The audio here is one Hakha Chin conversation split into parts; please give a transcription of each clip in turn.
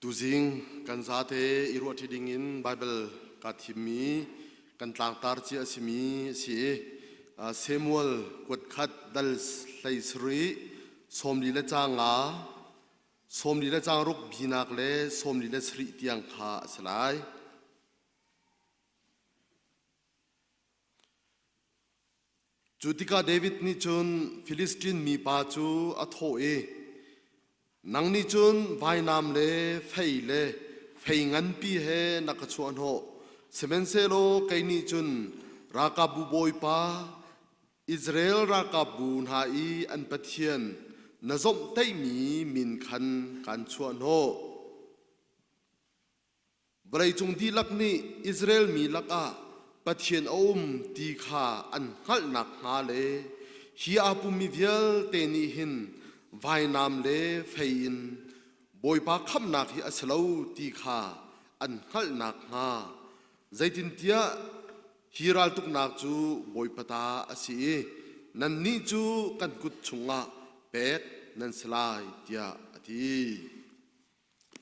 Tuzing kan zate i ruahṭi dingin Baibal kaa thimmi kan tlangtar cia a simi a si i Samuel kuat khat dal 17 sawmli le caang nga sawmli le caang ruk binak le sawmli le sarih tiang kha a si lai. Cu tikah David nih cun Filistin mipa cu a thawh i, Nang nih cun vainam le fei le fei nganpi he na ka chuahhnawh, sihmanhsehlaw kei nih cun ralkapbu Bawipa, Israel ralkapbu hna i an Pathian na zawmhtaihmi min khan kaan chuahhnawh. Vawleicung dihlak nih Israel mi lakah Pathian a um ti kha an hngalh nakhnga le hi aa pummi vialte nih hin vainam le fei in Bawipa khamhnak hi a si lo ti kha an hngalh nakhnga zeitintiah hi raltuknak cu Bawipa ta a si i nannih cu kan kut chungah pek nan si lai tiah a ti.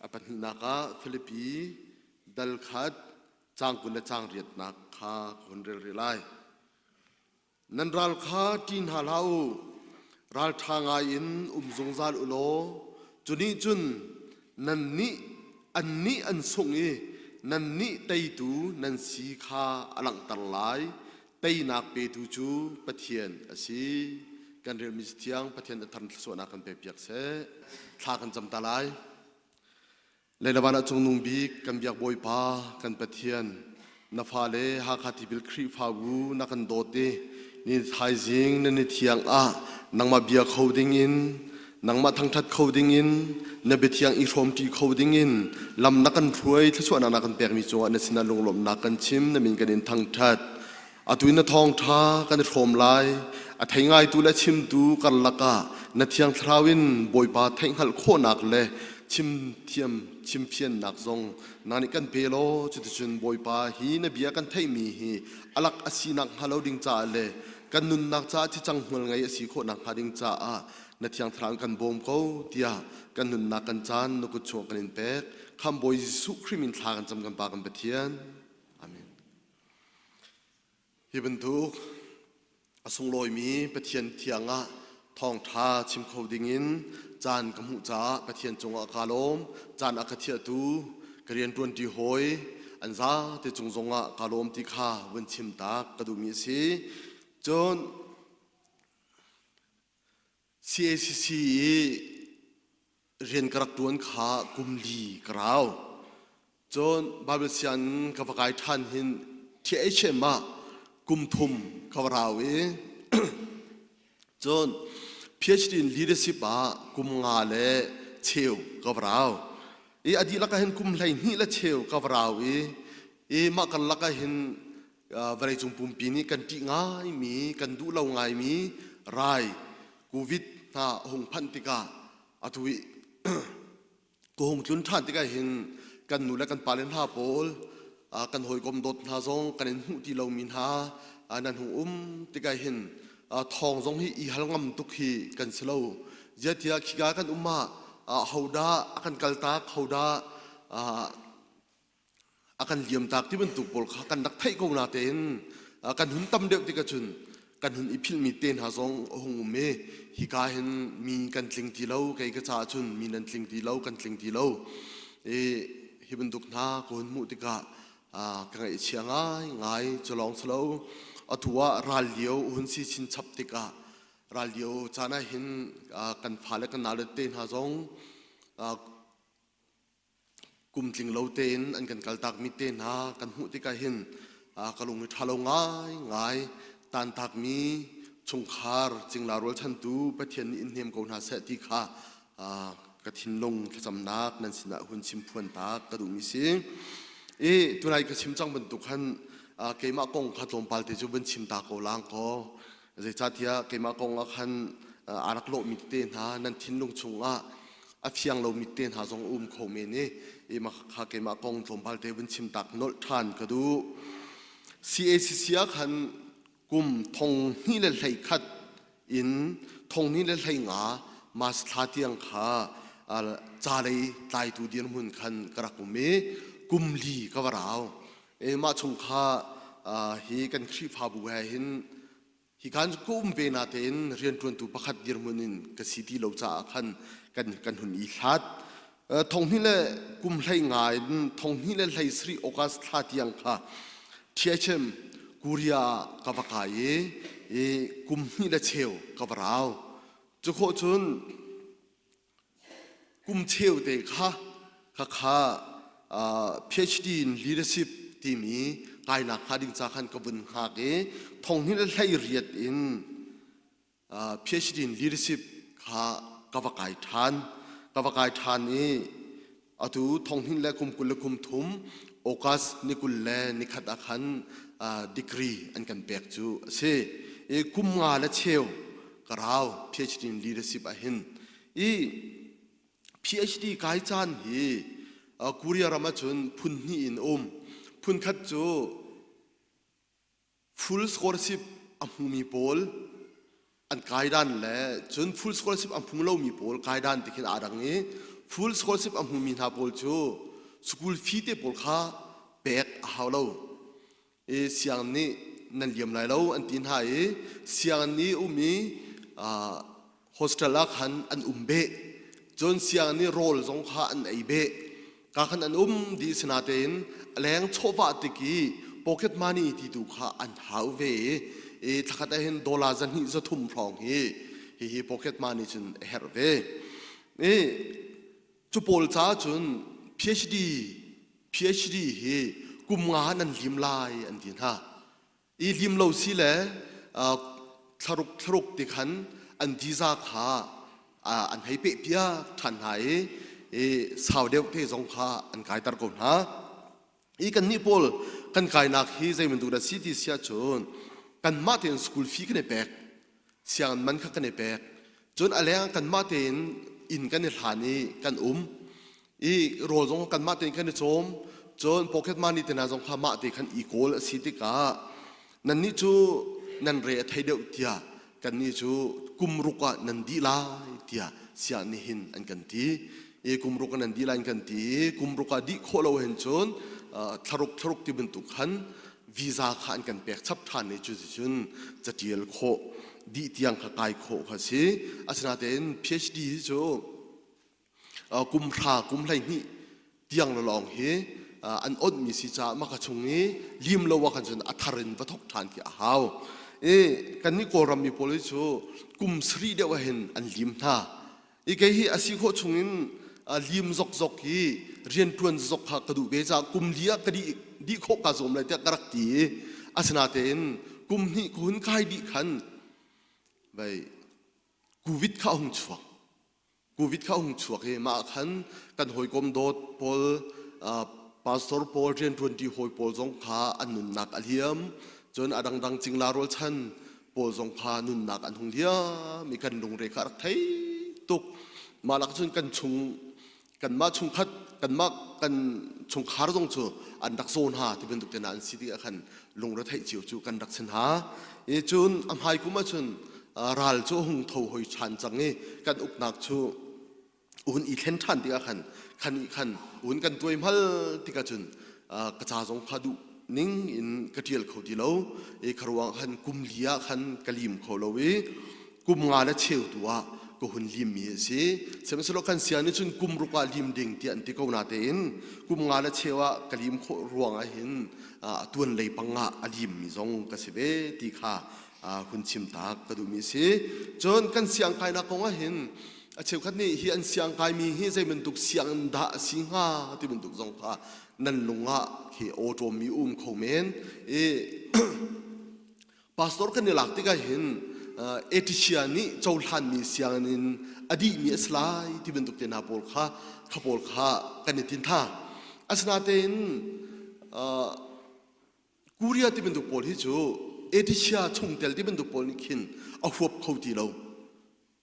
A pahnihnak ah Filipi dal khat caang 20 le caang riatnak kha ka hun rel rih lai. Nan ral kha ṭih hna hlah u, ralṭha ngai in um zungzal u law cu nih cun nannih annih an sungh i nannih teitu nan si kha a langhter lai. Teinak petu cu Pathian a si. Kan relmi Cathiang Pathian a thar thluachuahnak kan pekpiak seh. Thla kan cam ta lai. Leilavan ah cungnung bik kan biak Bawipa kan Pathian na fale Hakha Tipil Khrihfabu na kan dawt i ni thaizing na ni thiang ah nangmah bia kho ding in nangmah thangṭhat kho ding in na biathiang i hrawmṭi kho ding in lam na kan hruai thluachuahnak na kan pekmi cungah na sinah lunglawmhnak kan chim na min kan in thangṭhat Atu in na thawngṭha kan i hrawm lai. A thei ngaitu le chimtu karlak ah na Thiang Thlarau in Bawipa theihhngalh khawhnak le chim thiam chimfiannak zong na nih kan pe law cuticun Bawipa hi na bia kan theihmi hi a lak a sinak hnga lo ding caah le kan nunnak caah thicang hmual ngei a si khawhnak hnga ding caah na Thiang Thlarau in kan bawm ko tiah kan nunnak kan caan na kut chungah kan in pek. Khamhbawi Jesuh Khrih min thla kan cam kan Pa kan Pathian. Amen. Hi bantuk a sunglawimi Pathian thiang ah thawngṭha chim kho dingin caan ka hmuh caah Pathian cungah kaa lawm. Caan a ka thiahtu ka rianṭuanṭi hawi an zate cung zongah kaa lawm ti kha vun chim tak ka duhmi a si. Cun CACC i rian ka rak ṭuan kha kum li ka rau. Cun Bible sianginn ka va kai ṭhan hin THM ah kum thum ka va rau i cun PhD in leadership ah kum nga le cheu ka va rau. I a dihlak ah hin kum 12 le cheu ka va rau i i mah karlak ah hin vawleicung pumpi nih kan ṭih ngaimi kan duh lo ngaimi rai covid hna a hung phanh tikah atu i ka hung tlun ṭhan tikah hin kan nu le kan pale hna pawl kan hawikom dawt hna zong kan in hmuh ti lomi hna nan hung um tikah hin thawng zong hi i hal ngam tuk hi kan si lo ziatiah khika kan um ah hodah a kan kaltak hodah a kan liamtak ti bantuk pawl kha kan rak theih ko na tein kan hun tam deuh tikah cun kan hun i philhmi te hna zong a hung um i hika hin mi kan tling ti lo kei ka caah cun mi nan tling ti lo kan tling ti lo i hi bantuk hna ka hun hmuh tikah ka ngaihchia ngai ngai cu lawng si lo atu ah ral lio hun si chin chap tikah ral lio caan ah hin kan fale kan nau le te hna zong kum tling lo tein an kan kaltakmi te hna kan hmuh tikah hin ka lung i ṭha lo ngaingai tantakmi chungkhar cingla rualchantu Pathian nih in hnem ko hna seh ti kha ka thinlung thlacamnak nan sinah hun chim phuan tak ka duhmi si. I tunai ka chim cang bantuk khan keimah kong kha tlawmpal te cu vun chim ta ko lang kaw zeicahtiah keimah kong ah khan aa rak lawhmi tete hna nan thinlung chungah a fiang lomi te hna zong a um kho men i i mah kha keimah kong tlawmpal te vun chim tak nolh ṭhan ka duh. CACC ah khan kum 2021 in 2015 March thla tiang kha Ca lei tlaitu dirhmun khan ka rak um i kum li ka va rau. Mah chung kha hi kan Khrihfabu he hin hi kan ka um ve natein rianṭuantu pakhat dirhmun in ka si ti lo caah khan kan kan hun i hlat. Thonghnih le kum hlei nga in thonghnih le hlei sarih August thla tiang kha THM Korea ah ka va kai i kum hnih le cheu ka va rau. Cu khawh cun kum cheu te kha khakha PhD in leadership timi kainak hnga ding ca khan ka vun hngak i thonghnih le hlei riat in PhD in leadership kha ka va kai ṭhan. Ka va kai ṭhan i atu thonghnih le kum 20 le kum thum August ni 20 le nikhat ah khan degree an kan pek cu a si. I kum nga le cheu ka rau PhD in leadership ah hin. I PhD kai caan hi Korea ram ahcun phun hnih in um. Phun khat cu full scholarship a hmumi pawl an kaidan le cun full scholarship a hmu lomi pawl kaidan ti khin aa dang i full scholarship a hmumi hna pawl cu school fee te pawl kha pek a hau lo i siang nih nan liam lai lo an ti hna i sianginn nih um i hostel ah khan an um beh. Cun sianginn i rawl zong kha an ei beh. Ka khan an um dih sinatein a leng chawhvah tik i pocket money ti tu kha an hau ve i thlakhat ah hin dollar 200 300 hrawng hi hihi pocket money cun a herh ve. I cu pawl caah cun PhD PhD hi kum nga nan lim lai an ti hna. I lim lo si le thlaruk thlaruk ti khan an visa kha an hei peh piak ṭhan hna i sau deuh te zong kha an kaiter ko hna. I kannih pawl kan kainak hi zei bantuk dah si ti si ahcun kanmah tein school fee kan i pek, sianginn man kha kan i pek. Cun a leng kanmah tein inn kan i hlan i kan um. I rawl zong kanmah tein kan i cawm. Cun pocket money te hna zong kha mah te khan i kawl a si tikah nannih cu nan re a thei deuh tiah kannih cu kum ruk ah nan dih lai tiah siah nihin an kan ti. I kum ruk ah nan dih lai an kan ti i kum ruk ah dih khawh lo hin cun thlaruk thlaruk ti bantuk khan visa kha an kan pek chap ṭhan i cuticun catial khawh dih tiang kha kai khawh kha si. Asinain PhD hi cu kum hra kum 12 tiang lawng hi an onhmi si caah maka chung i lim lo ah khan cun a thar in va thok ṭhan khi a hau. I kannih Kawlram mi pawl hi cu kum sarih deuh ah hin an lim hna. I kei hi a si khawh chungin lim zokzok hi rianṭuan zok kha ka duh ve caah kum li ah ka dih dih khawh kaa zuam lai tiah ka rak ti i asinatein kum hnih ka hun kai dih khan vei covid kha a hung chuak. Covid kha a hung chuak i mah khan kan hawikom dawt pawl pastor pawl rianṭuanṭi hawi pawl zong kha an nunnak a liam. Cun a dangdang cingla rualchan pawl zong kha nunnak an hung liam i kan lungre kha a rak thei tuk. Mah lak cun kan chung kanmah chungkhat kanmah kan chungkhar zong cu an rak zaw hna ti bantuk te hna an si tikah khan lungre theih cio cu kan rak si hna. I cun a hmai kum ahcun ral cu a hung tho hoi ṭhan cang i kan uknak cu un i thlen ṭhan tikah khan khan i khan un kan tuaihmal tikah cun ka ca zong kha duh ning in ka ṭial kho ti lo i kha ruang khan kum li ah khan ka lim kho lo i kum nga le cheu tu ah ka hun lim mi a si. Sihmanhsehlaw kan sia nih cun kum ruk ah lim ding tiah an ti ko natein kum nga le cheu ah ka lim khawh ruang ah hin tuan lei pang ah a lim mi zong ka si ve ti kha hun chim tak ka duhmi a si. Cun kan siangkainak kong ah hin a cheukhat nih hi an siangkaimi hi zei bantuk sianginn dah a si hnga ti bantuk zong kha nan lung ah khi awṭawmmi um kho men i pastor kan i lak tikah hin Ethiopia nih cohlanmi sianginn in a dihmi a si lai ti bantuk te hna pawl kha kha pawl kha kan i tin tha. Asinatein Korea ti bantuk pawl hi cu Asia chungtel ti bantuk pawl nih khin a huap kho ti lo.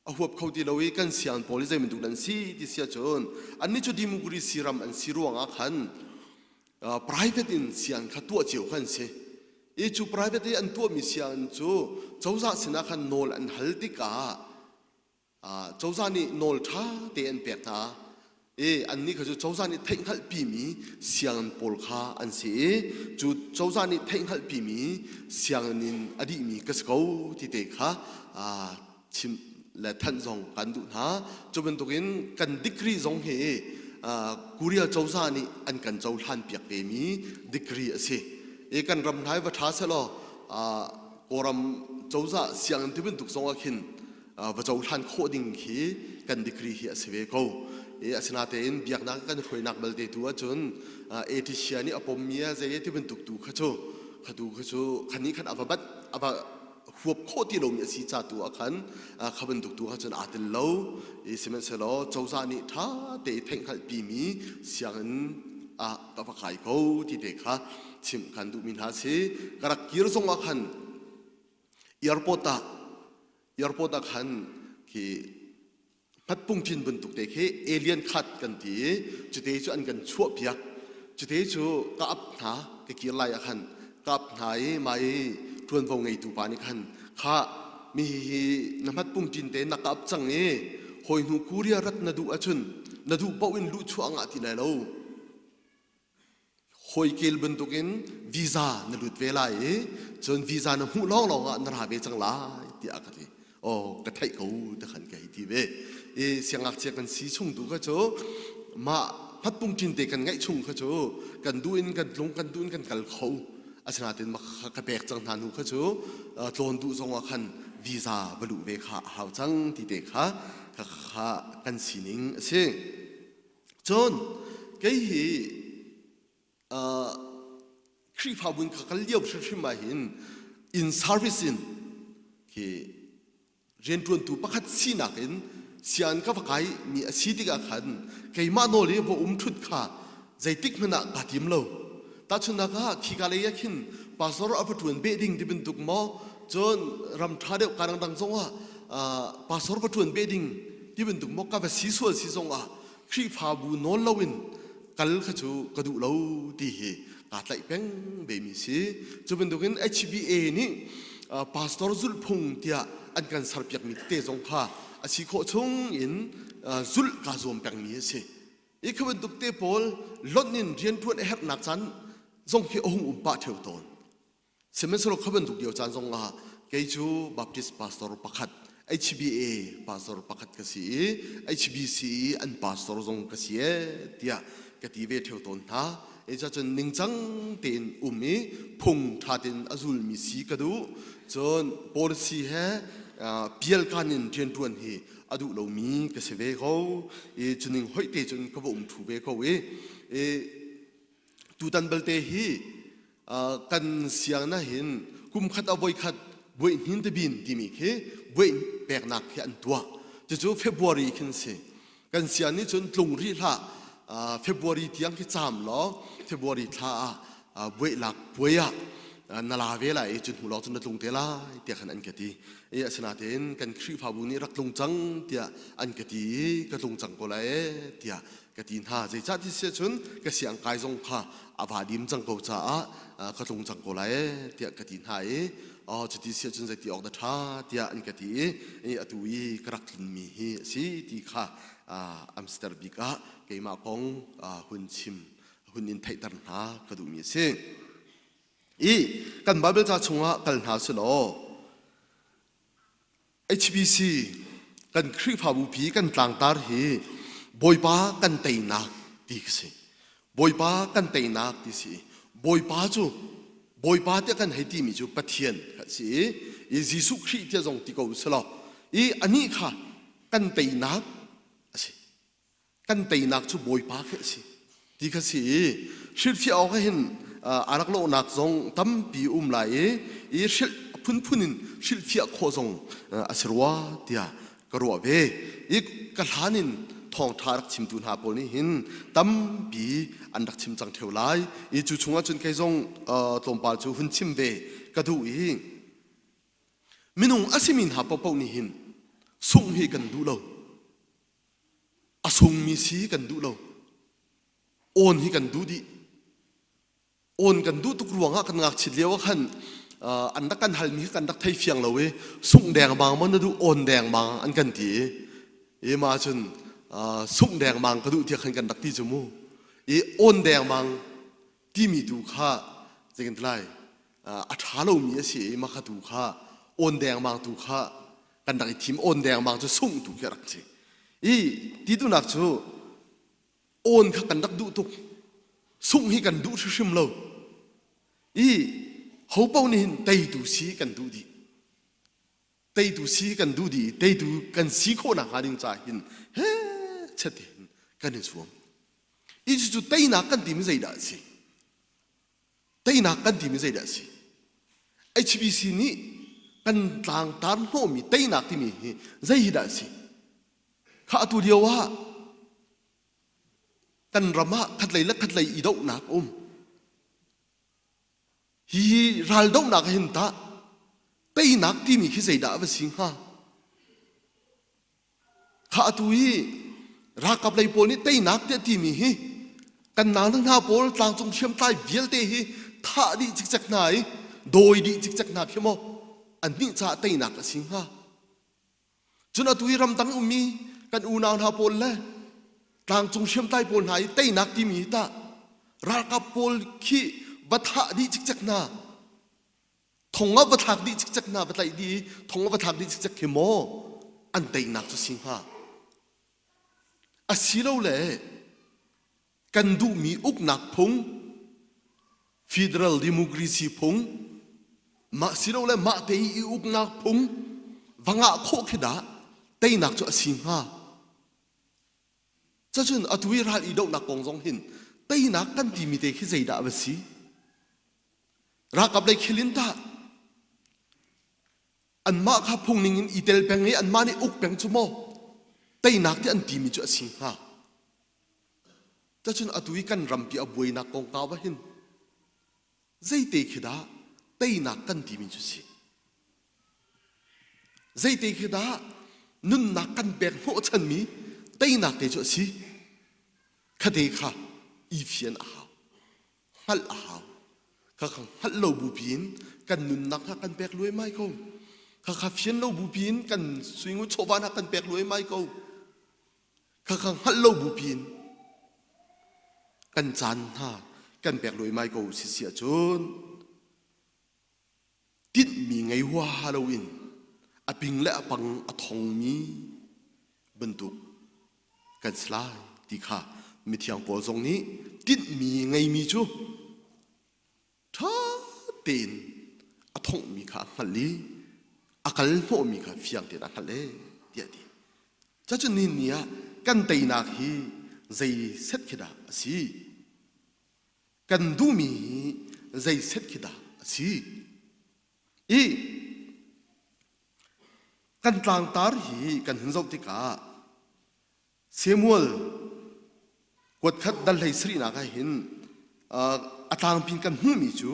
A huap kho ti lo i kan siang pawl hi zei bantuk an si ti si ahcun annih cu democracy ram an si ruangah khan private in siang kha tuah cio kha an si. I cu private i an tuahmi sianginn cu cozah sinah khan nawl an hal tikah. Cozah nih nawl ṭha te an pek hna i annih kha cu cozah nih theihhngalhpimi sianginn pawl kha an si i cu cozah nih theihhngalhpimi sianginn in a dihmi ka si ko ti te kha chim le thanh zong kan duh hna. Cu bantukin kan degree zong hi Korea cozah nih an kan cohlan piak vemi degree a si. I kan ram hna hi va ṭha sehlaw Kawlram cozah sianginn ti bantuk zong ah khin va cohlan khawh ding khi kan degree hi a si ve ko. I asinatein biaknak kan hruainak balte tu ahcun Asia nih a pommi a zei ti bantuk tu kha cu kha tu kha cu khan nih khan a va bat a va huap khawh ti lomi a si ca tu ah khan kha bantuk tu kha cun aa tel lo. I sihmanhsehlaw cozah nih ṭha te i theihhngalhpimi sianginn ah ka va kai ko ti te kha chimh kan duhmi hna si. Ka rak kir zong ah khan airport ah airport ah khan khi hmatpungṭin bantuk te khi alien khat kan ti i cute cu an kan chuah piak. Cute cu ka ap hna ka kir lai ah khan ka ap hna i mah i ṭuanvo ngeitu pa nih khan kha mi hi na hmatpungṭin te na ka ap cang i hawi hnu Korea rat na duh ahcun na duh paoh in luhchuah ngah ti lai lo. Hawikel bantukin visa na lut ve lai i cun visa na hmuh lawnglawng ah na ra ve cang lai tiah ka ti. Aw ka theih ko ti khan ka hei ti ve. I siangngakchia kan si chung tu kha cu mah hmatpungṭin te kan ngeih chung kha cu kan duh in kan tlung kan duh in kan kal kho. Asinain mah kha ka pek cang hna hnu kha cu tlawn duh zong ah khan visa va luh ve kha a hau cang ti te kha kha kan sining a si. Cun kei hi Khrihfabu in ka kal lio hrimhrim ah hin in service in khi rianṭuantu pakhat sinak in sian ka va kai mi a si tikah khan keimah nawl i va um ṭhut kha zeitik hmanh ah kaa tim lo. Tahchunhnak ah khika lei ah khin pastor a va ṭuan beh ding ti bantuk maw cun ram ṭha deuh ka dangdang zongah pastor va ṭuan beh ding ti bantuk maw ka va si sual si zongah Khrihfabu nawl loin kal kha cu ka duh lo ti hi kaa tlaih peng ve mi si. Cu bantukin HBA nih pastor zulhphung tiah an kan serpiakmi tete zong kha a si khawh chung in zulh kaa zuam pengmi a si. I kha bantuk te pawl lonh in rianṭuan a herhnak caan zong khi a hung um pah ṭheo tawn. Sihmanhsehlaw kha bantuk lio caan zong ah kei cu Baptist pastor pakhat, HBA pastor pakhat ka si i HBC i an pastor zong ka si ee tiah ka ti ve ṭheo tawn hna. Cun ningcang tein um i phung ṭha tein a zulmi si ka duh. Cun policy he pialkan in rianṭuan hi a duh lomi ka si ve ko. I cuning hoih te cun ka va um ṭhu ve ko i tutan balte hi kan siang na hin kum khat a voi khat buai hnin te bin timi khi buai peknak khi an tuah. Cucu February khin si. Kan siang nih cun tlung rih hlah, February tiang khi caam law February thla ah buai lak puai ah na la ve lai i cun hmu lawng cun na tlung te lai tiah khan an ka ti. I asinain kan Khrihfabu nih rak tlung cang tiah an ka ti i ka tlung cang ko lai tiah ka ti hna. Zeicah ti si ahcun ka siang kai zong kha a va dim cang ko caah ka tlung cang ko lai tiah ka ti hna i cuti si ahcun zeiti awk dah ṭha tiah an ka ti i atu i ka rak tlunmi hi a si ti kha Amster bik ah keimah kong hun chim hun in theihter hna ka duhmi a si. I kan Bible ca chungah kal hna selaw HBC kan Khrihfabu pi kan tlangtar hi Bawipa kan teinak ti ka si. Bawipa kan teinak ti si. Bawipa cu Bawipa tiah kan hei timi cu Pathian kha si i Jesuh Khrih tiah zong ti ko selaw i anih kha kan teinak a si. Kan teinak cu Bawipa khi a si ti kha si i hrilhfiah awk hin a rak lawhnak zong tampi um lai i i hrilh phunphun in hrilhfiah khawh zong a si rua tiah ka ruah ve. I ka hlan in thawngṭha rak chimtu hna pawl nih hin tampi an rak chim cang ṭheo lai i cu chungah cun kei zong tlawmpal cu hun chim ve ka duh i minung a simi hna paohpaoh nih hin sungh hi kan duh lo. A sungmi si kan duh lo. Awn hi kan duh dih. Awn kan duh tuk ruangah kan ngakchit lio ah khan an rak kan halmi kha kan rak thei fiang lo i sungh dengmang maw na duh awn dengmang an kan ti i. I ma cun sungh dengmang ka duh tiah khan kan rak ti cu mu. I awn dengmang timi tu kha zeikan ti lai a ṭha lomi a si i mah tu kha awn dengmang tu kha kan rak i thim awn dengmang cu sungh tu khi a rak si. I ti duhnak cu awn kha kan rak duh tuk. Sungh hi kan duh hrimhrim lo. I ho paoh nih hin teitu si kan duh dih. Teitu si kan duh dih i teitu kan si khawh nakhnga ding caah hin he chet hin kan i zuam. I cucu teinak kan timi zeidah a si? Teinak kan timi zeidah a si? HBC nih kan tlangtar hnawhmi teinak timi hi zei hi dah a si? Kha atu lio ah kan ram ah khatlei le khatlei i dohnak um. Hi raldohnak hin tah teinak timi khi zeidah a va si hnga? Kha atu i ralkap lei pawl nih teinak tiah timi hi kan nau le hna pawl tlangcung hriamtlai vialte hi thah dih cikcek hna i dawi dih cikcek hna khi maw annih caah teinak a si hnga? Cun atu i ramdang ummi kan unau hna pawl le tlangcung hriamtlai pawl hna i teinak timi hi tah ralkap pawl khi va thah dih cikcek hna thong ah va thlak dih cikcek hna va tlaih dih i thong ah va thlak dih cikcek khi maw an teinak cu si hnga asilole kan duhmi uknak phung federal democracy phung mah silole mah te i uknak phung va ngah khawh khi dah teinak cu a si hnga cacun atu i ral i dohnak kong zong hin teinak kan timi te khi zeidah va si ralkap lei khilin tah anmah kha phung ning in i tel peng i anmah nih uk peng cu maw teinak ti an timi cu a si hnga Cacun atu i kan rampi a buainak kongkau ah hin zeite khi dah teinak kan timi cu si? Zeite khi dah nunnak kan pek hnawhchanmi teinak te cu a si? Khate kha i fian a hau, hngalh a hau. Kha kha hngalh lo bupi in kan nunnak hna kan pek luaimai ko. Kha kha fian lo bupi in kan suingun chawva hna kan pek luaimai ko. Khakha hngalh lo bupi in kan caan hna kan pek luaimai ko si si ahcun tinhmi ngei huaha loin a ping le a pang a thongmi bantuk kan si lai ti kha mithiang Paul zong nih tinhmi ngeimi cu ṭha tein a thonghmi kha a hngalh i a kal hnawhmi kha fiang tein a hngalh ee tiah a ti. Cacun nihin ni ah kan teinak hi zei set khi dah a si? Kan duhmi hi zei set khi dah a si? I kan tlangtar hi kan hun zoh tikah Samuel kuatkhat dal hlei sarihnak ah hin a tlangpi in kan hmuhmi cu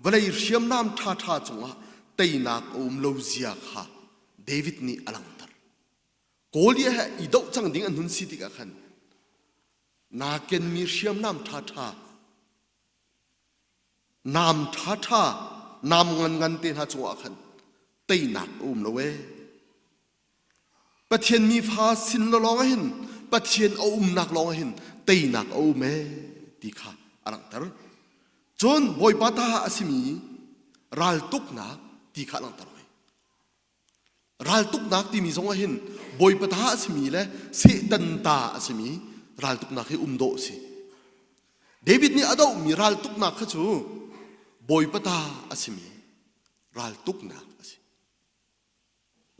vawlei hriamnam ṭhaṭha cungah teinak a um lo zia kha David nih a langhter. Goliath he i doh cang ding an hun si tikah khan naa kenmi hriamnam ṭhaṭha nam ṭhaṭha nam nganngan te hna cungah khan teinak a um lo ee. Pathian mi fa sin lawng ah hin Pathian a umnak lawng ah hin teinak a um ee ti kha a langhter. Cun Bawipa ta a simi raltuknak ti kha a langhter hoi. Raltuknak timi zong ah hin Bawipa ta a simi le Satan ta a simi raltuknak hi um dawh a si. David nih a dohmi raltuknak kha cu Bawipa ta a simi raltuknak a si.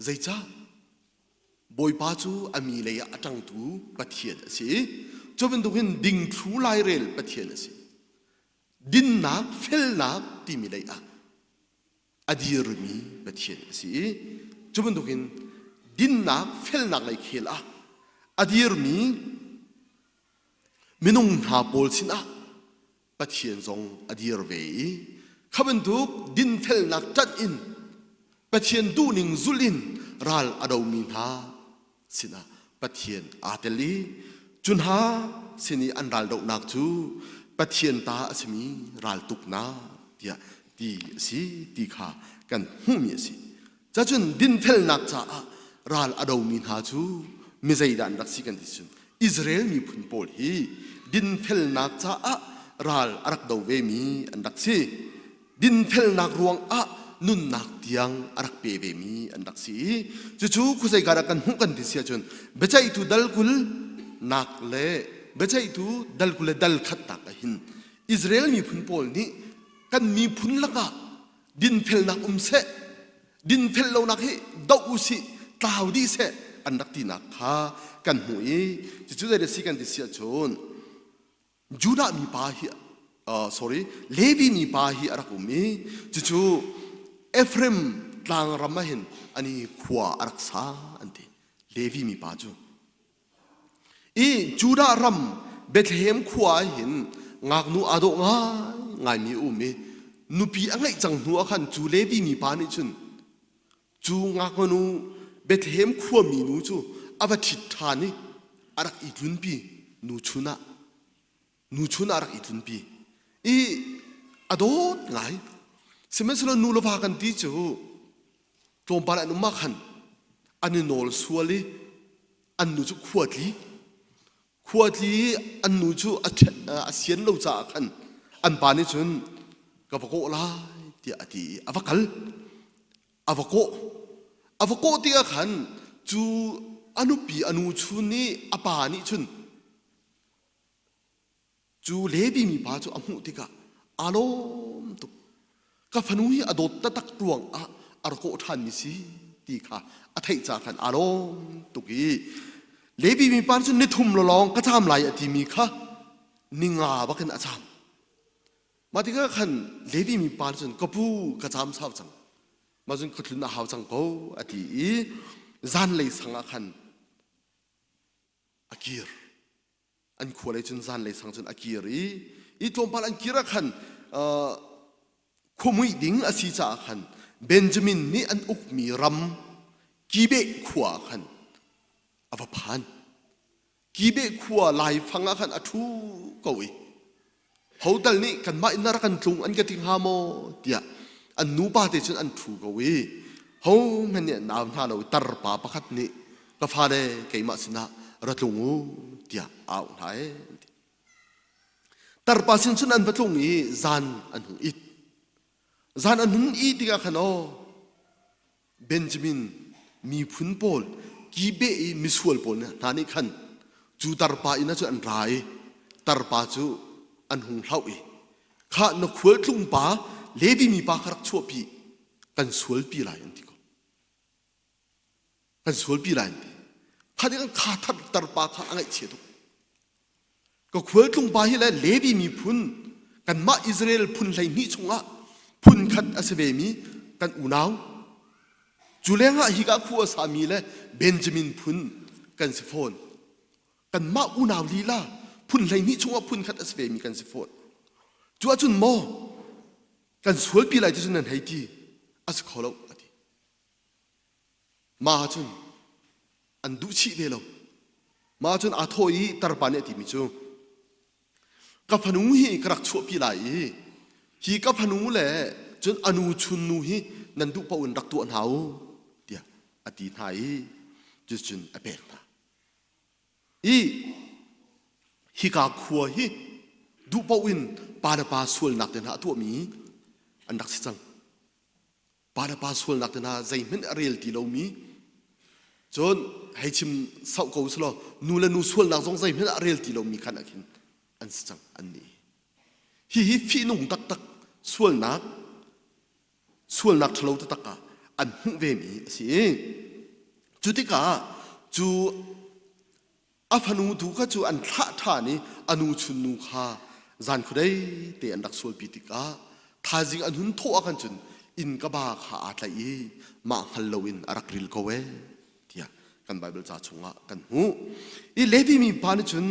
Zeicah? Bawipa cu a mi lei ah a ṭangtu Pathian a si i cu bantukin dingthlu lairel Pathian a si. Dinnak, felnak timi lei ah a dirmi Pathian a si i cu bantukin dinnak, felnak lei khel ah a dirmi minung hna pawl sinah Pathian zong a dir ve i kha bantuk dinfelnak ṭanh in Pathian duhning zulh in ral a domi hna sinah Pathian aa tel i cu hna sin i an raldohnak cu Pathian ta a simi raltuknak tiah ti a si ti kha kan hmuhmi a si. Cacun dinfelnak caah ral a domi hna cu mi zeidah an rak si kan ti cun Israel miphun pawl hi dinfelnak caah ral a rak do vemi an rak si. Dinfelnak ruangah nunnak tiang a rak pe vemi an rak si i cucu khuazei dah kan hmuh kan ti si ahcun biaceihtu dal 20 nak le biaceihtu dal 20 le dal khatnak ah hin Israel miphun pawl nih kan miphun lakah dinfelnak um seh dinfel lonak hi doh u sih tlau dih seh an rak tinak kha kan hmuh i cucu zei si kan ti si ahcun Judah mipa hi uh, sorry Levi mipa hi a rak um i cucu Ephraim tlangram ah hin ani khua a rak sa an ti Levi mipa cu I Judah ram Bethlehem khua ah hin ngaknu aa dawh ngaingaimi a um i nupi a ngeih cang hnu ah khan cu Levi mipa nih cun cu ngaknu Bethlehem khuami nu cu a va ṭhit ṭhan i a rak i tlunpi nuchun ah nuchun ah a rak i tlunpi i a dawt ngai. Sihmanhsehlaw nu le va kan ti cu tlawmpal an um ah khan an i nawl sual i an nu cu khua tli khua tli i an nu cu a sian lo caah khan an pa nih cun ka va kawh lai tiah a ti i a va kal a va kawh a va kawh tikah khan cu a nupi a nu chun nih a pa nih cun Cu Levi mipa cu a hmuh tikah aa lawm tuk. Ka fanu hi a dawt taktak ruang ah a rak kawh ṭhanmi si ti kha a theih caah khan aa lawm tuk i Levi mipa cu nithum lawng ka caam lai a timi kha ninga bakin a caam. Mah tikah khan Levi mipa cun ka pu ka caam sau cang. Mah cun ka tlun a hau cang ko a ti i zanlei sang ah khan a kir. An khua lei cun zanlei sang cun a kir i i tlawmpal an kir ah khan khuamuih ding a si caah khan Benjamin nih an ukmi ram Kibeh khua ah khan a va phan. Kibeh khua laifang ah khan a ṭhu ko i hotal nih kanmah inn ah rak kan tlung an ka ti hnga maw tiah an nupa te cun an ṭhu ko i hohmanh nih an au hna lo i tarpa pakhat nih ka fale keimah sinah ra tlung u tiah a auh hna ee an ti. Tarpa sin cun an va tlung i zan an hung it. Zan an hun ih tikah khan aw Benjamin miphun pawl Gibeah i misual pawl hna nih khan cu tarpa inn ah cun an ra i tarpa cu an hung hlauh i khah na khualtlung pa Levi mipa kha rak chuahpi kan sualpi lai an ti ko. Kan sualpi lai an ti. Kha nih khan kha thar tarpa kha a ngaihchia tuk. Ka khualtlung pa hi le Levi miphun kanmah Israel phun 12 chungah phun khat a si vemi kan unau. Cu lengah hika khua a sami le Benjamin phun kan si fawn. Kanmah unau lila phun 12 chungah phun khat a si vemi kan si fawn. Cu ahcun maw kan sualpi lai ti cun nan hei ti a si kho lo a ti. Mah ahcun an duh chih ve lo. Mah ahcun aa thawh i tarpa nih a timi cu ka fanu hi ka rak chuahpi lai i hi ka fanu le cun a nu chunnu hi nan duh paoh in rak tuah hna u tiah a ti hna i cucun a pek hna. I hika khua hi duh paoh in pa le pa sualnak te hna a tuahmi an rak si cang. Pa le pa sualnak te hna zeihmanh a rel ti lomi cun hei chim sauh ko selaw nu le nu sualnak zong zeihmanh a rel ti lomi khan ah khin an si cang an nih hihi fihnung taktak sualnak sualnak ṭhalo taktak ah an hmuh vemi a si i cu tikah cu A fanu tu kha cu an thlah ṭhan i a nu chunnu kha zan khuadei te an rak sualpi tikah thaizing an hun thawh ah khan cun inn ka ba kha aa tlaih i mah hngal loin a rak ril ko ee tiah kan Baibal ca chungah kan hmuh. I Levi mi pa nih cun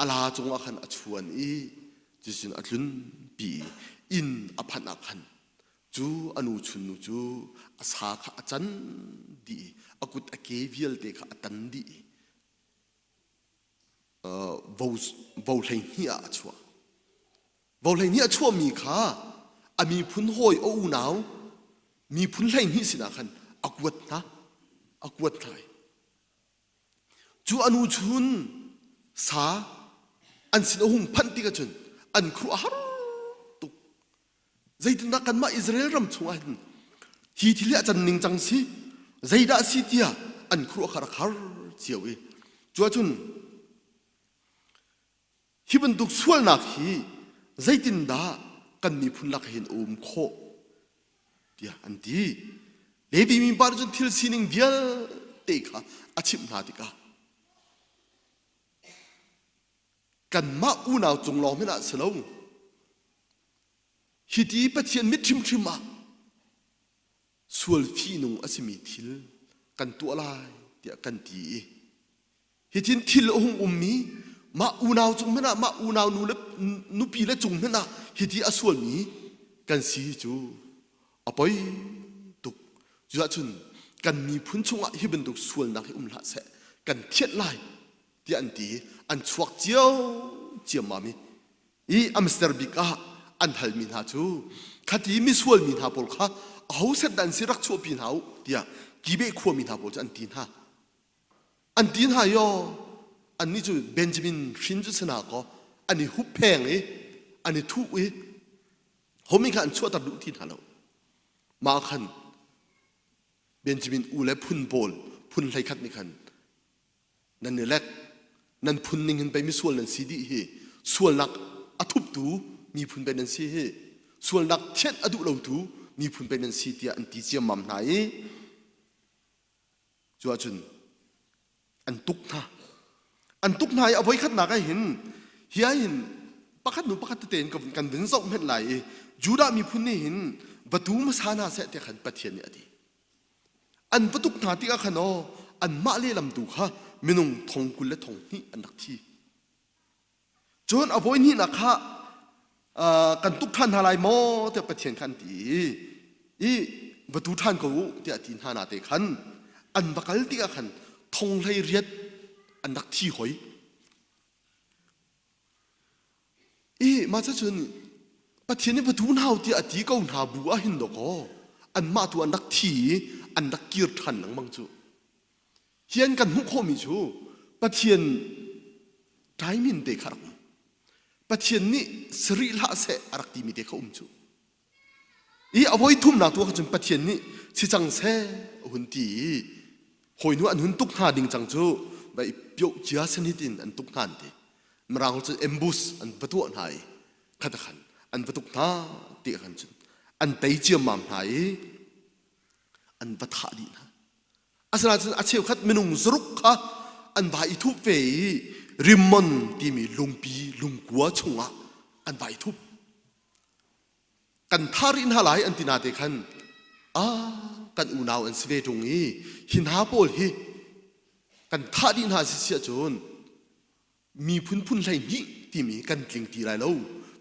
a la cungah khan a chuan i cucun a tlunpi i inn a phanh ah khan cu a nu chunnu cu a sa kha a can dih i a kut a ke vialte kha a tan dih i vo 12 ah a chuah. Vo 12 a chuahmi kha a miphun hawi a unau miphun 12 sinah khan a kuat hna. A kuat hna. Cu a nu chun sa an sin a hung phanh tik ahcun an khuaruah a har tuk. Zeitindah kanmah Israel ram chungah hin hi thil hi a can ning cang si, zeidah a si tiah an khuaruah kha rak har cio i cu ahcun hi bantuk sualnak hi zeitindah kan miphun lak hin a um khawh tiah an ti. Levi mi pa nih cun thil sining vialte kha a chimh hna tikah kanmah unau cung lawng hmanh ah si lo hiti Pathian mit hrimhrim ah sual fihnung a simi thil kan tuah lai tiah kan ti i hitin thil a hung ummi mah unau cung hmanh ah mah unau nu le nupi le cung hmanh ah hiti a sualmi kan si cu a poi tuk. Cuahcun kan miphun chungah hi bantuk sualnak hi um hlah seh kan thianh lai tiah an ti i an chuak cio ciammam i i Amster bik ah an halmi hna cu khati misual mi hna pawl kha aho set dah an si rak chuahpi hna u tiah Gibeah khuami hna pawl cu an ti hna. An ti hna i aw annih cu Benjamin hrin cu si hna kaw an i huppheng i an i thuh i homi kha an chuahter duh ti hna lo. Mah khan Benjamin u le phun pawl phun 11 nih khan nan i lek nan phun ning hin pei misual nan si dih hi sualnak a thuptu miphun pei nan si hi sualnak thianh a duh lotu miphun pei nan si tiah an ti ciammam hna i cu ahcun an tuk hna an tuk hna i a voikhatnak ah hin hi ah hin pakhat hnu pakhat tete in kan vun zoh hmenh lai i Judah miphun nih hin va tu hmasa hna seh tiah khan Pathian nih a ti An va tuk hna tikah khan aw anmah lehlam tu kha minung thong 20 le thong hnih an rak thi. Cun a voi hnihnak kha kan tuk ṭhan hna lai maw tiah Pathian kha an ti i, i va tu ṭhan ko u tiah a ti hna nate khan an va kal tikah khan thong 18 an rak thi hoi. I mah cun Pathian nih va tu hna u tiah a ti ko hna bu ah hin dawkaw anmah tu an rak thi i an rak kir ṭhan lengmang cu. Hi an kan hmuh khawhmi cu Pathian timing te kha rak um. Pathian nih sarih hlah seh a rak timi te kha um cu. I a voi thumnak tu ah cun Pathian nih si cang seh a hun ti i hawi hnu an hun tuk hna ding cang cu vai pioh cia sanit in an tuk hna an ti. Mirang cu ambush an va tuah hna i khata khan an va tuk hna ti khan cun an tei ciammam hna i an va thah dih hna. Asinain a cheukhat minung zaruk kha an va i thup ve i Rimmon timi lungpi lungkua chungah an va i thup. Kan thah rih hna lai an ti na te khan ah kan unau an si ve ṭung i hi hna pawl hi kan thah dih hna si si ahcun miphun phun 12 timi kan tling ti lai lo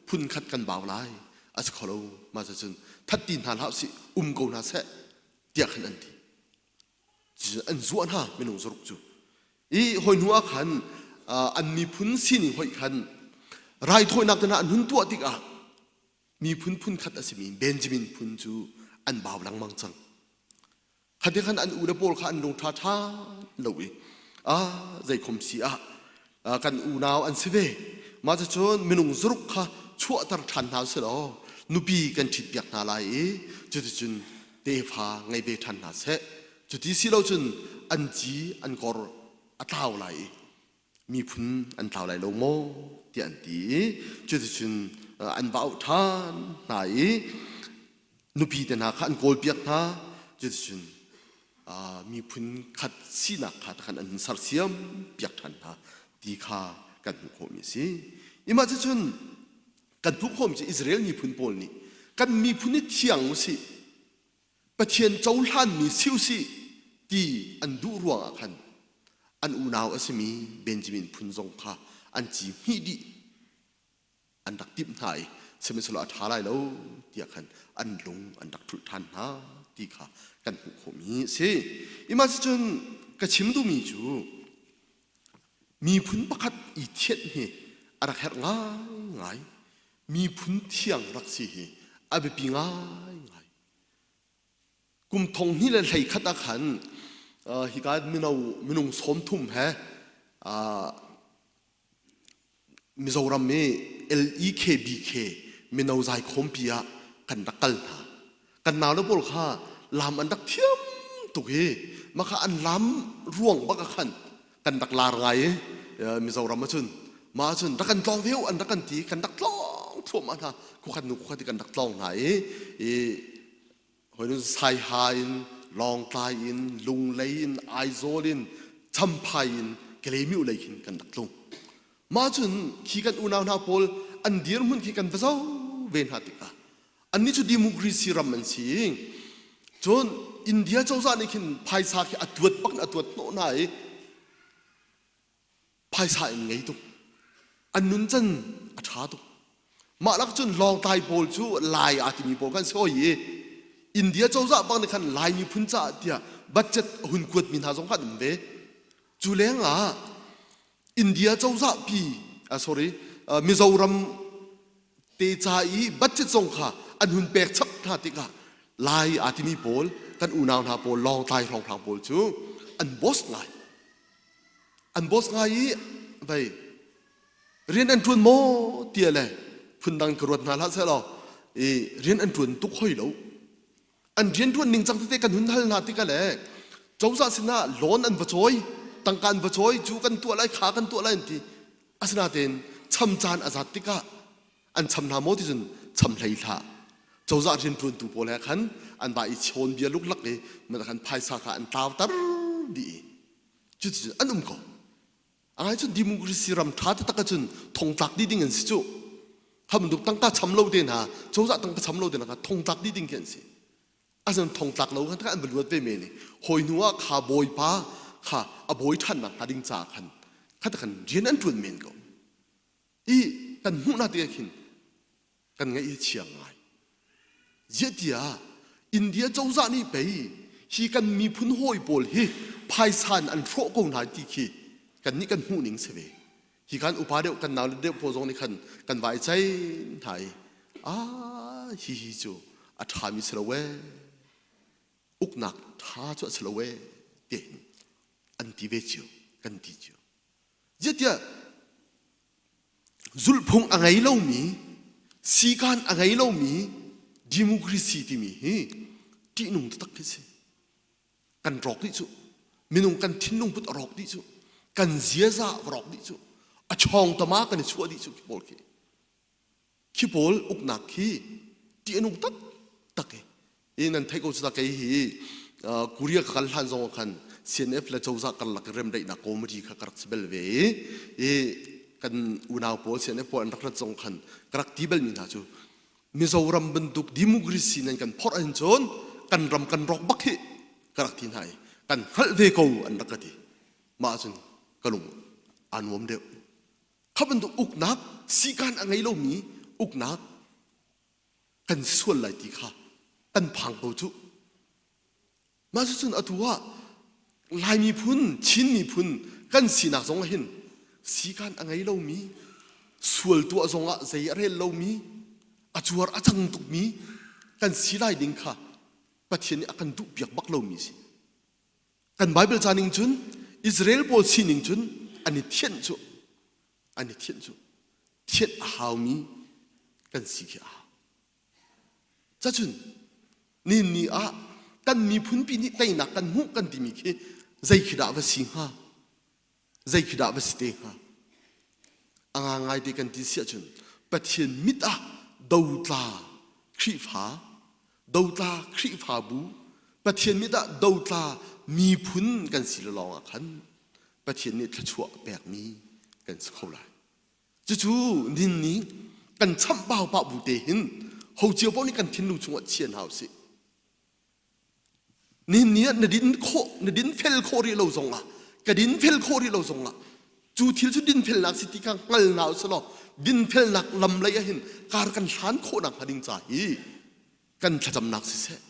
phun khat kan bau lai a si kho lo mah cun that ti hna hlah usih um ko hna seh tiah khan an ti an zuah hna minung zaruk cu i hoi hnu ah khan an miphun sining hoih khan raithawinak te hna an hun tuah tikah miphun phun khat a simi Benjamin phun cu an bau lengmang cang Khate khan an ule pawl kha an lung ṭha ṭha lo i ah zeikhom si ah kan unau an si ve mah cucun minung zaruk kha chuahter ṭhan hna usih law nupi kan ṭhitpiak hna lai i cuticun tefa ngei ve ṭhan hna seh cuti si lo cun an ci an kor a tlau lai i miphun an tlau lai lo maw tiah an ti i cuticun an va auh ṭhan hna i nupi te hna kha an kawlpiak hna cuticun miphun khat sinak kha khan an sersiam piak ṭhan hna ti kha kan hmuh khawhmi a si. Imah cucun kan hmuh khawhmi cu Israel miphun pawl nih kan miphun hi thiang usih Pathian cohlanmi si usih ti an duh ruangah khan an unau a simi Benjamin phun zong kha an ci hmih dih an rak timh hna i sihmanhsehlaw a ṭha lai lo tiah khan an lung an rak ṭhulh ṭhan hna ti kha kan hmuh khawhmi a si. Imah cun ka chim duhmi cu miphun pakhat i thianh hi a rak herh ngaingai. Miphun thiang rak si hi a biapi ngaingai. Kum thong hnih le 11 ah khan hika mino minung 30 he. Mizoram i LEKBK mino zaikhawmpi ah kan rak kal hna. Kan naule pawl kha lam an rak thiam tuk i mah kha an lam ruang bak ah khan kan rak lar ngai i Mizoram ahcun mah ahcun rak kan tlawng ve u an rak kan ti kan rak tlawng thluahmah hna khuakhat hnu khuakhat i kan rak tlawng hna i i Hoi Saiha in, Lawngtlai in, Lunglei in, Aizawl in, Champhai in, Kalemiu lei khin kan rak tlung. Mah cun khi kan unau hna pawl an dirhmun khi kan va zoh ve hna tikah annih cu democracy ram an si i cun India cozah nih khin phaisa khi a tuat bak in a tuat hnawh hna i phaisa in ngei tuk an nuncan a ṭha tuk mah lak cun lawngtlai pawl cu lai aa timi pawl kan si hoi i India cozah bang nih khan Lai miphun caah tiah budget a hun kuatmi hna zong kha an um ve cu leng ah India cozah pi sorry Mizoram te ca i budget zong kha an hun pek chap hna tikah Lai aa timi pawl kan unau hna pawl Lawngtlai hrawnghrang pawl cu an boss ngai An boss ngai i vei rian an ṭuan maw tiah le phundang ka ruat hna hlah sehlaw i rian an ṭuan tuk hoi lo. An rian ṭuan ning cang tete kan hun hal hna tikah le cozah sinah loan an va cawi, tangka an va cawi, cu kan tuah lai, kha kan tuah lai an ti. Asinain cham caan a zat tikah an cham hna maw ti cun cham hlei hlah. Cozah rianṭuantu pawl he khan an va i chawn bia luklak i khan phaisa kha an tlauter dih i Cuticun an um ko. A ngai cun democracy ram ṭha taktak ahcun thongtlak dih ding an si cu. Kha bantuk tangka cham lo te hna, cozah tangka cham lo te hna kha thongtlak dih ding khi an si. Asinain thongtlak lo khan an va luat ve men i hawi hnu ah kha bawipa kha a bawi ṭhannak hnga ding caah khan kha khan rian an ṭuan men ko. I kan hmuhnak tikah khin kan ngaih hi chia ngai. Ziah tiah India cozah nih pei hi kan miphun hawi pawl hi phaisa in an hrawh ko hna ti khi kan nih kan hmuh ning si ve. Hi kan upa deuh kan nau deuh pawl zong nih khan kan vai cei hna i ah hi hi cu a ṭhami si lo ee uknak ṭha cu a si lo ee tiin an ti ve cio kan ti cio. Ziah zulhphung a ngei lomi, sikaan a ngei lomi democracy timi hi ṭihnung taktak khi si. Kan rawk dih cu. Minung kan thinlung put a rawk dih cu. Kan ziaza a rawk dih cu. A chawng tama kan i chuah dih cu khi pawl khi. Khi pawl uknak khi ṭih a nung taktak i i nan theih ko cu ta kei hi Korea ka kal hlan zong ah khan CNF le cozah karlak i remdaihnak committee kha ka rak si bel ve i i kan unau pawl CNF pawl an rak rat zong khan ka rak ti balmi hna cu Mizoram bantuk democracy nan kan phorh ahhin cun kan ram kan rawk bak hi ka rak ti hna i kan hngalh ve ko an rak ka ti mah cun ka lung aa nuam deuh Kha bantuk uknak sikaan a ngei lomi uknak kan sual lai ti kha kan phang ko cu. Mah cucun atu ah Lai miphun, Chin miphun kan sinak zong ah hin sikaan a ngei lomi, sual tuah zong ah zei a rel lomi, a cuar a cang tukmi kan si lai ding kha Pathian nih a kan duhpiak bak lomi si. Kan Bible ca ning cun Israel pawl sining cun an i thianh cu an i thianh cu thianh a haumi kan si khi a hau. Cacun ni ni ah kan miphunpi nih teinak kan hmuh kan timi khi zei khi dah va si hnga? Zei khi dah va si te hnga? A ngangai te kan ti si ahcun Pathian mit ah dotla Khrihfa, dotla Khrihfabu, Pathian mit ah dotla miphun kan si lawng ah khan Pathian nih thluachuah a pekmi kan si kho lai. Cucu nin ni kan chamhbau pah bu te hin ho cio paoh nih kan thinlung chungah chia hna usih. Nihin ni ah na din khawh na dinfel khawh rih lo zongah ka dinfel khawh rih lo zongah cu thil cu dinfelnak si ti kha hngal hna usih law dinfelnak lam lei ah hin kar kan hlan khawh nak hnga ding ca hi kan thlacamnak siseh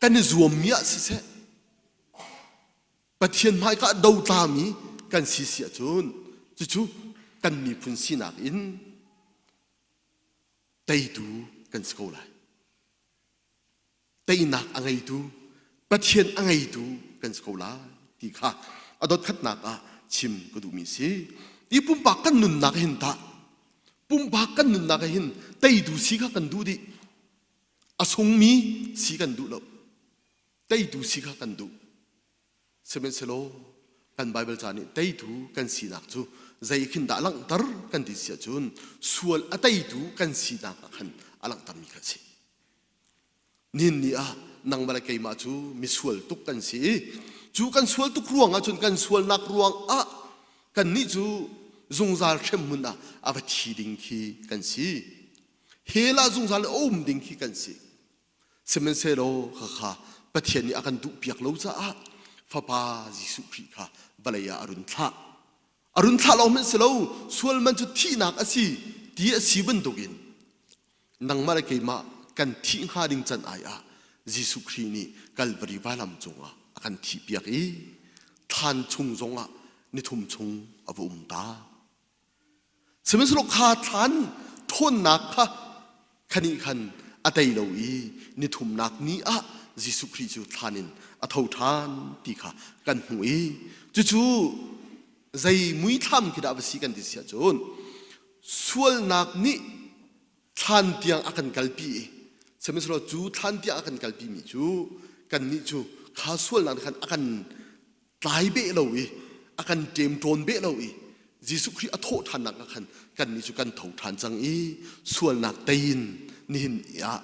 kan i zuammi ah siseh Pathian hmaika dotlami kan si si ahcun cucu kan miphun sinak in teitu kan si ko lai. Teinak a ngeitu, Pathian a ngeitu kan si ko lai ti kha A dot khatnak ah chim ka duhmi si. I pumpak kan nunnak hin tah pumpak kan nunnak hin teitu si kha kan duh dih. A sungmi si kan duh lo. Teitu si kha kan duh. Sihmanhsehlaw kan Baibal ca nih teitu kan sinak cu zei khin dah langhter kan ti si ahcun sual a teitu kan sinak ah khan a langhtermi kha a si. Nihin ni ah nangmah le keimah cu misual tuk kan si i cu kan sual tuk ruang ah cun kan sualnak ruang ah kannih cu zungzal hremhmun ah a va thi ding khi kan si. Hell ah zungzal a um ding khi kan si. Sihmanhsehlaw khakha Pathian nih a kan duhpiak lo caah Fapa Jesuh Khrih kha vawlei ah a run thlah. A run thlah lawng hmanh si lo, sual man cu thihnak a si ti a si bantukin nangmah le keimah kan thih hnga ding can ai ah Jesuh Khrih nih Kalvari vailam cungah a kan thihpiak i thlan chung zongah nithum chung a va um ta. Sihmanhsehlaw kha thlan ṭhawnnak kha khanih khan a tei lo i nithumnak ni ah Jesuh Khrih cu thlan in a tho ṭhan ti kha kan hmuh i cucu zei muithlam khi dah va si kan ti si ahcun sualnak nih thlan tiang a kan kalpi i sihmanhsehlaw cu thlan tiang a kan kalpi mi cu kannih cu kha sualnak nih khan a kan tlai beh lo i a kan ṭemṭawn beh lo i Jesuh Khrih a thawh ṭhannak ah khan kannih cu kan tho ṭhan cang i sualnak tei in nihin ah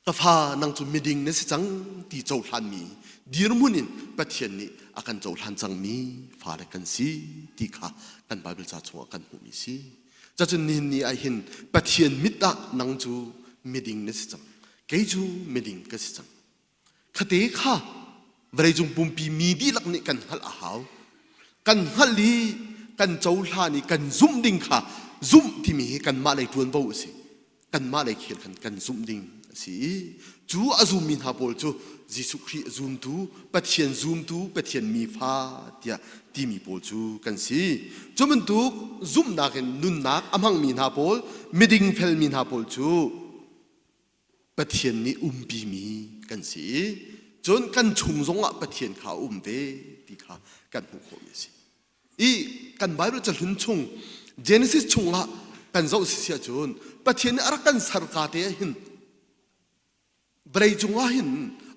ka fa nang cu miding na si cang ti cohlanmi dirhmun in Pathian nih a kan cohlan cangmi fale kan si ti kha kan Baibal ca chungah kan hmuhmi si. Cacun nihin ni ah hin Pathian mit ah nang cu miding na si cang. Kei cu miding ka si cang. Khate kha vawleicung pumpi mi dihlak nih kan hngalh a hau. Kan hngalh i kan cohlan i kan zumh ding kha zumh timi hi kanmah lei ṭuanvo a si. Kanmah lei khel khan kan zumh ding a si i cu a zummi hna pawl cu Jesuh Khrih a zumtu, Pathian zumtu, Pathian mi fa tiah timi pawl cu kan si. Cu bantuk zumhnak in nunnak a hmangmi hna pawl, miding felmi hna pawl cu Pathian nih umpimi kan si i cun kan chung zongah Pathian kha a um ve ti kha kan hmuh khawhmi a si. I kan Bible cahlun chung Genesis chungah kan zoh si si ahcun Pathian nih a rak kan ser ka te ah hin vawlei cungah hin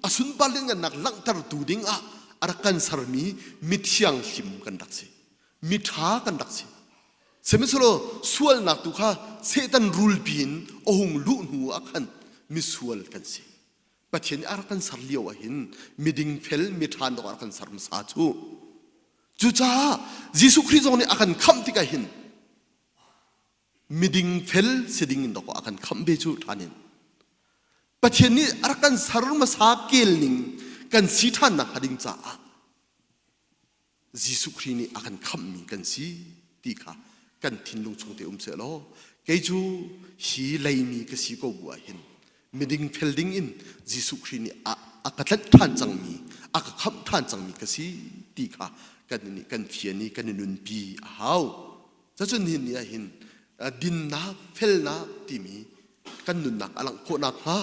a sunpar lianngannak langhtertu ding ah a rak kan sermi mithiang hlim kan rak si. Miṭha kan rak si. Sihmanhsehlaw sualnak tu kha Satan rulpi in a hung luh hnu ah khan misual kan si. Pathian nih a rak kan ser lio ah hin miding fel miṭha dawh a rak kan ser hmasa cu. Cucaah Jesuh Khrih zong nih a kan khamh tikah hin miding fel si ding in dawh a kan khamh ve cu ṭhan in. Pathian nih a rak kan ser hmasa kel ning kan si ṭhan nakhnga ding caah Jesuh Khrih nih a kan khamhmi kan si ti kha kan thinlung chung te um sehlaw kei cu hi leimi ka si ko bu ah hin miding fel ding in Jesuh Khrih nih a, a ka tlanh ṭhan cangmi a ka khamh ṭhan cangmi ka si ti kha kan nih kan fian i kan i nunpi a hau. Cacun nihin ni ah hin dinnak felnak timi kan nunnak a langh khawh nakhnga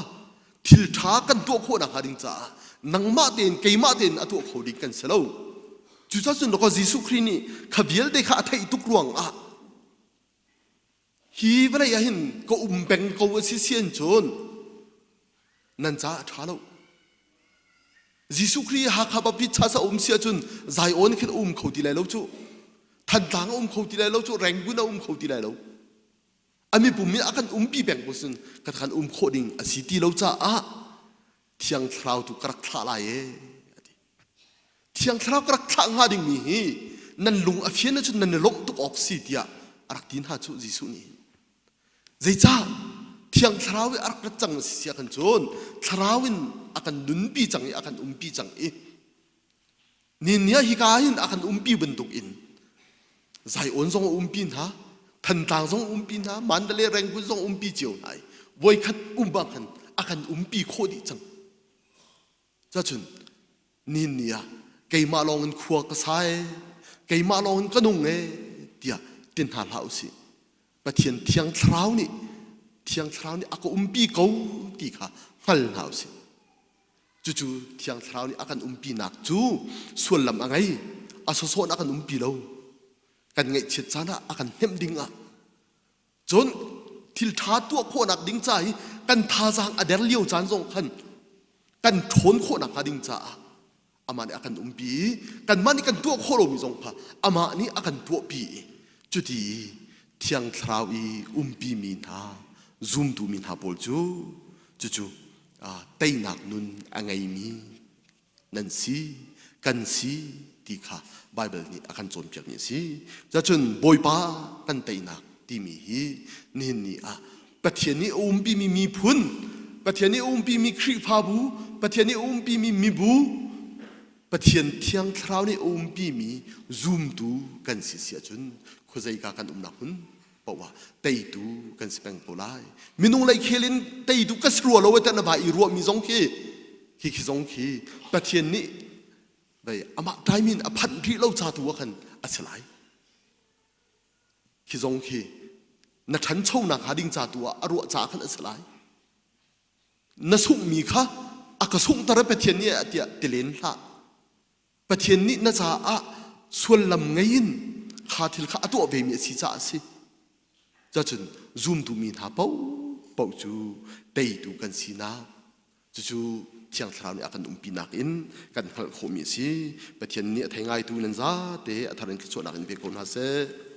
thil ṭha kan tuah khawh nakhnga ding caah nangmah tein keimah tein a tuah kho ding kan si lo. Cucaah cun dawkaw Jesuh Khrih nih kha vialte kha a theih tuk ruangah hi vawlei ah hin ka um peng ko a si sian cun nan caah a ṭha lo. Jesuh Khrih Hakha Baptist Church a um si ahcun Zion khin a um kho ti lai lo cu. Thantlang a um kho ti lai lo cu. Rangoon a um kho ti lai lo. A mipum in a kan umpi peng ko sin ka kan um khawh ding a si ti lo caah Thiang Thlarau tu ka rak thlah lai ee a ti. Thiang Thlarau ka rak thlah hnga dingmi hi nan lung a fian ahcun nan i lawmh tuk awk si tiah a rak ti hna cu Jesuh nih. Zeicah Thiang Thlarau i a rak rat cang a si sia kan cun Thlarau in a kan nunpi cang i a kan umpi cang i ni ah hika hin a kan umpi bantuk in Zion zong a umpi hna Thantlang zong a umpi hna Mandalay Rangoon zong a umpi cio hna i voikhat um ah khan a kan umpi khawh dih cang Cacun nihin ni ah keimah lawng in khua ka sa ee, keimah lawng in ka nung ee tiah ti hna hlah usih. Pathian Thiang Thlarau nih Thiang Thlarau nih a ka umpi ko ti kha hngal hna usih. Cucu Thiang Thlarau nih a kan umpinak cu suallam a ngei. A sawsawh in a kan umpi lo. Kan ngaihchiat caan ah a kan hnemh ding ah cun thil ṭha tuah khawhnak ding ca hi kan thazaang a der lio caan zong khan kan ṭhawn khawhnak hnga ding caah amah nih a kan umpi i kanmah nih kan tuah khawh lomi zong kha amah nih a kan tuahpi i cuti Thiang Thlarau i umpi mi hna zumtu mi hna pawl cu cucu teinak nun a ngeimi nan si kan si ti kha Baibal nih a kan cawnpiakmi a si. Cacun Bawipa kan teinak timi hi nihin ni ah Pathian nih a umpimi miphun, Pathian nih a umpimi Khrihfabu, Pathian nih a umpimi mibu, Pathian Thiang Thlarau nih a umpimi zumtu kan si si ahcun khuazeika kan umnak hmun paoh ah teitu kan si peng ko lai. Minung lei khel in teitu ka si rua lo tiah na vai i ruahmi zong khi khi khi zong khi Pathian nih vei amah time in a phanh rih lo ca tu ah khan a si lai. Khi zong khi na ṭhanchonak hnga ding ca tu ah a ruah ca khan a si lai. Na sunghmi kha a ka sunghter Pathian nih tiah ti len hlah. Pathian nih na caah suallam ngei in kha thil kha a tuah vemi a si caah a si. Cacun zumtu mi hna paohpaoh cu teitu kan sinak cucu Thiang Thlarau nih a kan umpinak in kan hngalh khawhmi a si. Pathian nih a thei ngaitu nan zate a thar in thluachuahnak in pe ko hna seh.